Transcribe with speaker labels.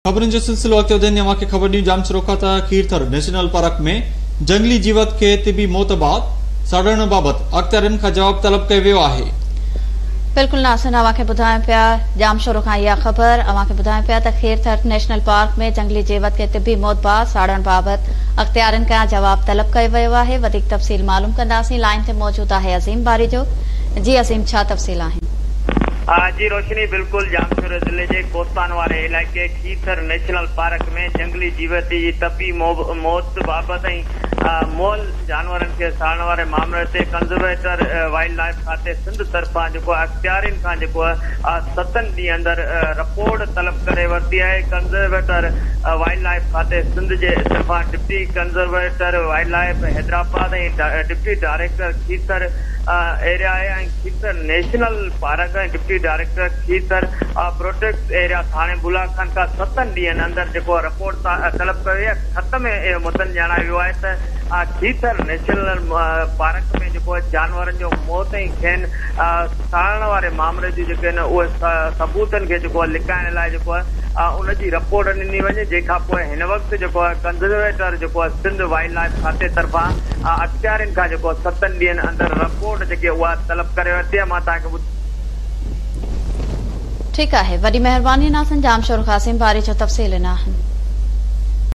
Speaker 1: خبرن جو سلسلو اڳتي وڌائيندي اوهان کي خبر ڏيون ڄامشورو کان ته کيرٿر نيشنل پارڪ ۾ جهنگلي جيوت کي طبي موت بعد ساڙڻ بابت اختيارين کان جواب طلب ڪيو ويو آهي.
Speaker 2: بلڪل ناصر اوهان کي ٻڌايون پيا ڄامشورو کان اها خبر اوهان کي ٻڌايون پيا ته کيرٿر نيشنل پارڪ ۾ جهنگلي جيوت کي طبي موت بعد ساڙڻ بابت اختيارين کان جواب طلب ڪيو ويو آهي وڌيڪ تفصيل معلوم ڪنداسين لائين تي موجود آهي عظيم باريجو جي عظيم ڇا تفصيل آهن.
Speaker 3: جي روشني بلڪل ڄامشوري ضلعي جي ڪوستان واري علائقي کيرٿر نيشنل پارڪ ۾ جهنگلي جيوت جي طبي موت بابت ۽ مئل جانورن کي ساڙڻ واري مامري تي ڪنزرويٽر وائلڊ لائيف کاتي سنڌ طرفان جيڪو اختيارين کان جيڪو ستن ڏينهن اندر رپورٽ طلب ڪري ورتي آهي ڪنزرويٽر وائلڊ لائيف کاتي سنڌ جي طرفان deputy conservator wildlife Hyderabad ۽ deputy director Kirthar area ۽ Kirthar national park ۽ deputy director Kirthar protected area ٿاڻي بولا خان کان ستن ڏينهن اندر جيڪو رپورٽ طلب ڪئي وئي آهي خط ۾ اهو متن ڄاڻايو ويو آهي ته کيرٿر نيشنل پارڪ ۾ جيڪو جانورن جو موت ۽ کين ساڙڻ واري مامري جون جيڪي آهن اهي ثبوتن کي جيڪو لڪائڻ لاء جيڪو ان جي رپورٽ ڏني وڃي جنهن کان پوء هن وقت جيڪو ڪنزرويٽر جيڪو سنڌ وائلڊ لائيف کاتي طرفان اختيارين کان جيڪو ستن ڏينهن اندر رپورٽ جيڪي اها طلب ڪري ورتي آهي مان توهان کي
Speaker 2: ٺيڪ آهي وڏي مهرباني ناصر ڄامشورو کان عظيم باريجو تفصيل ڏنا آهن.